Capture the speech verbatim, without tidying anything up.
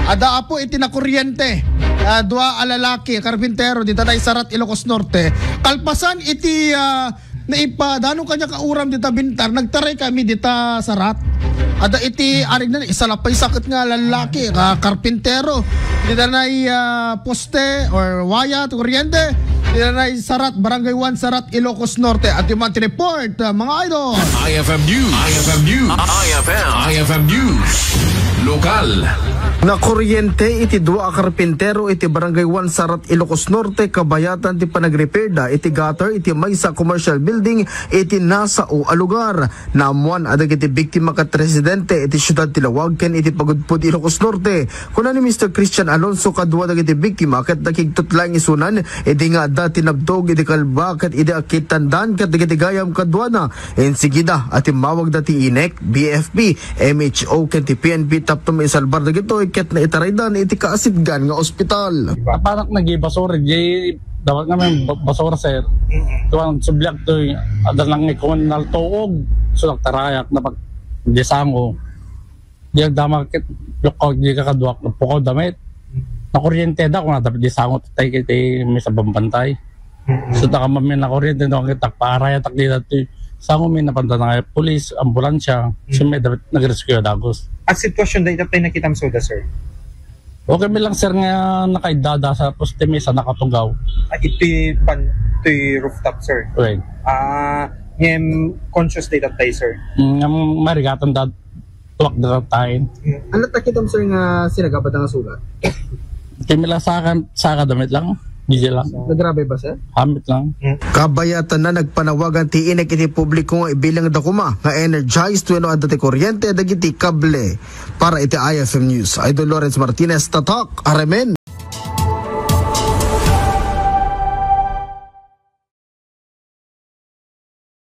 Adda apo iti nakuryente. Ah, dua a lalaki, karpintero, dita Naisarat, Ilocos Norte. Kalpasan iti, ah, naipadano kanya kauram dita Bintar, nagtaray kami dita Sarat. Adda iti arigna, isa la pay sakit nga lalaki, ah, karpintero. Dita nay, ah, poste or waya ti kuryente. Dita nay Sarat, Barangay one, Sarat, Ilocos Norte. At yung mga report, ah, mga idol. I F M News. I F M News. I F M. I F M News. Lokal. Nakuryente iti dua a karpintero iti Barangay one Sarat, Ilocos Norte, kabayatan ti panagrepairda iti gutter iti maysa a commercial building iti nasao a lugar. Naammuan a dagiti biktima ket residente iti siudad ti Laoag ken iti Pagudpud, Ilocos Norte. Kuna ni Mister Christian Alonso, kadua dagiti biktima ket nakigtutlaeng isunan idi nga adda ti nabtuog iti kalba ket idi akkitandan ket dagiti gayam kaduana. Insigida a timmawagda ti INEC, B F P, M H O ken ti P N P tapno maisalbar dagitoy ket naitaraydan iti kaasitgan nga ospital. Apanak nagibasura, di dapat nga may ba-, basura, sir. Mm. Tuwan, subliak to, eh, adda lang ikon naltuog, so nagtarayak na pag disango. Di agdama ket, lukkaw, di ka kaduak, pukaw damit. Nakuryente da, kung dapat disango, tay, tay, may sa bambantay. Mm. So, taka man may nakuryente, no, ang itak, paarayatak di dati. Sango may napanta na nga, pulis, ambulansya, so may dapat nag-rescue dagos. At sitwasyon da, ita tayo nakita mo, sir? Okay, mi lang, sir, nga nakaidada sa poste, may sa nakatugaw. Ah, iti pan, iti rooftop, sir? Right. Ah, ngem conscious da ita tayo, sir? Mm, ang marigatan da, tuwak da tayo. Ano takita mo, sir, nga sinagabatan nga sugat? Kami lang sa akin, sa akin damit lang. Di sila. Nagrabe ba, sir? Hamit lang. Kabayatan na nagpanawagan ti INEC iti publiko nga ibilang da kuma nga energized wenno adda ti kuryente dagiti kable. Para iti I F M News, Idol Lawrence Martinez, Tatak, Aremen.